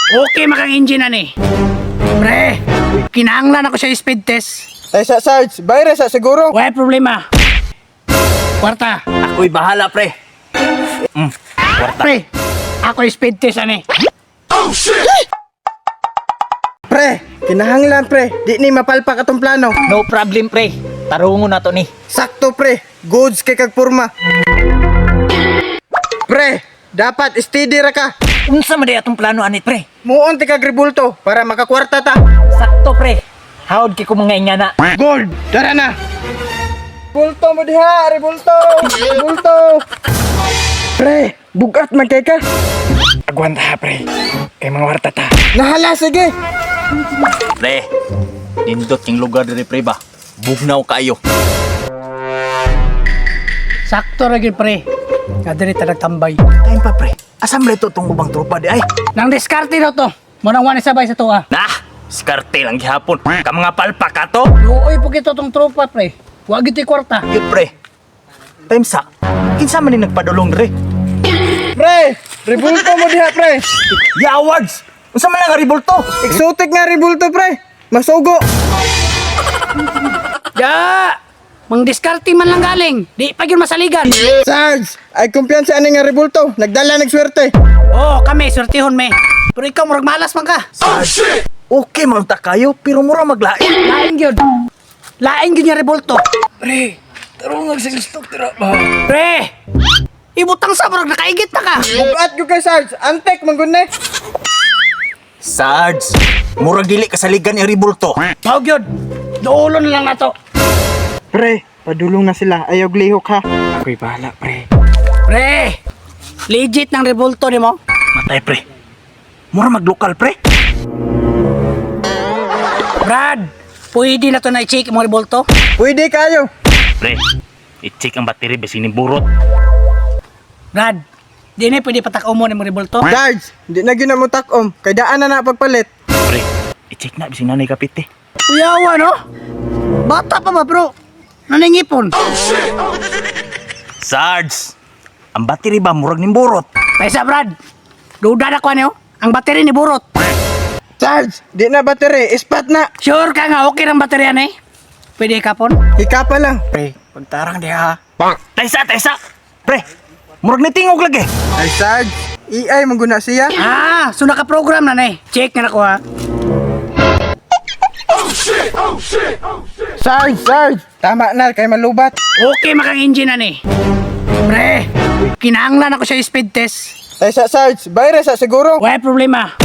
Okay makang engine ani. Pre, kinahanglan ako sa speed test. Ay sa Sarge, bayra sa siguro. Wala problema. Kwarta. Ako'y bahala, pre. Kwarta. Pre, ako speed test ani. Pre, kinahanglan pre, di ni mapalpak atong plano. No problem, pre. Tarungon na to ni. Sakto pre, goods kay kag porma. Pre, dapat steady ra ka. Unsa man day atong plano ani, pre? Muon ti kag ribulto para makakwarta ta. Sakto, pre. Hawd kay ko mga ingana. Gold, tara na. Bulto mo diha, ribulto, ribulto. Pre, bugat man kay ka. Agwanta ha, pre. Kay mga warta ta. Nahala sige. Pre, nindot yung lugar diri, pre ba? Bugnaw kayo. Sakto ra gyud, pre. Kadiri ta nagtambay. Time pa, pre. Asam to tong ubang tropa di ay? Nang diskarte daw to. Mo nang wani sabay sa tuwa. Nah, diskarte lang gihapon. Ka mga palpak ato. Luoy po kito tong tropa, pre. Wa gyud to'y kwarta. Yun, pre. Time sa. Kinsa man ni nagpadulong diri? Pre, ribulto mo diha pre. Ya awards. Unsa man lang nga ribulto? Exotic nga ribulto pre. Masugo. Ya! Mang diskarte man lang galing. Di pa gyud masaligan. Sarge, ay kumpiyansa ani nga ribulto. Nagdala nagswerte. Oh, kami swertihon me. Pero ikaw murag malas man ka. Okay man ta kayo, pero mura maglain. Lain gyud. Lain gyud nga rebulto. Pre, tarungag sa gusto tira ba? Pre! Ibutang sa murag nakaigit na ka. Bugat gyud kay Sarge, antek man gud ni. Sarge, murag dili kasaligan yung ribulto. Mao gyud. Duolo na lang nato. Pre, padulong na sila. Ayaw lihok ha. Ako'y bahala, pre. Pre! Legit ng rebulto nimo. Matay, pre. Mura maglokal, pre. Brad, pwede na to na i-check imong rebulto. Pwede kayo. Pre, i-check ang battery basin ni burot. Brad, di na pwede patak mo nimong rebulto. Sarge, di na gyud na mo takom. Kay daan na na pagpalit. Pre, i-check na bisin nanay kapit eh. Kuyawa no? Bata pa ba bro? Naningipon. Sarge, ang battery ba murag ning burot? Paisa Brad. Duda na ko ano? Ang battery ni burot. Sarge, di na battery, ispat na. Sure ka nga okay ang baterya na eh. Pwede kapon? Hika pa lang. Pre, pagtarang diha ha. Taysa, taysa. Pre, murag nitingog lagi. Ay Sarge, EI man gud na siya. Ah, so naka-program na na eh. Check na ko ha. Sarge, Sarge, tama na kay malubat. Okay makang engine na ni. Pre, kinahanglan ako sa speed test. Ay sa Sarge, bayra sa siguro. Wala problema.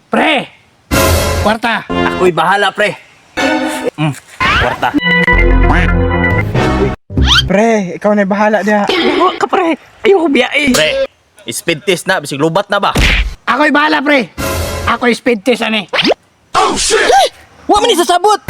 Pre, kwarta. Ako'y bahala, pre. Kwarta. Pre, ikaw na bahala diha. Ayaw ka, pre. Ayaw ko biyae. Pre, speed test na bisig lubat na ba? Ako'y bahala, pre. Ako'y speed test ani. Wa man ni sasabot.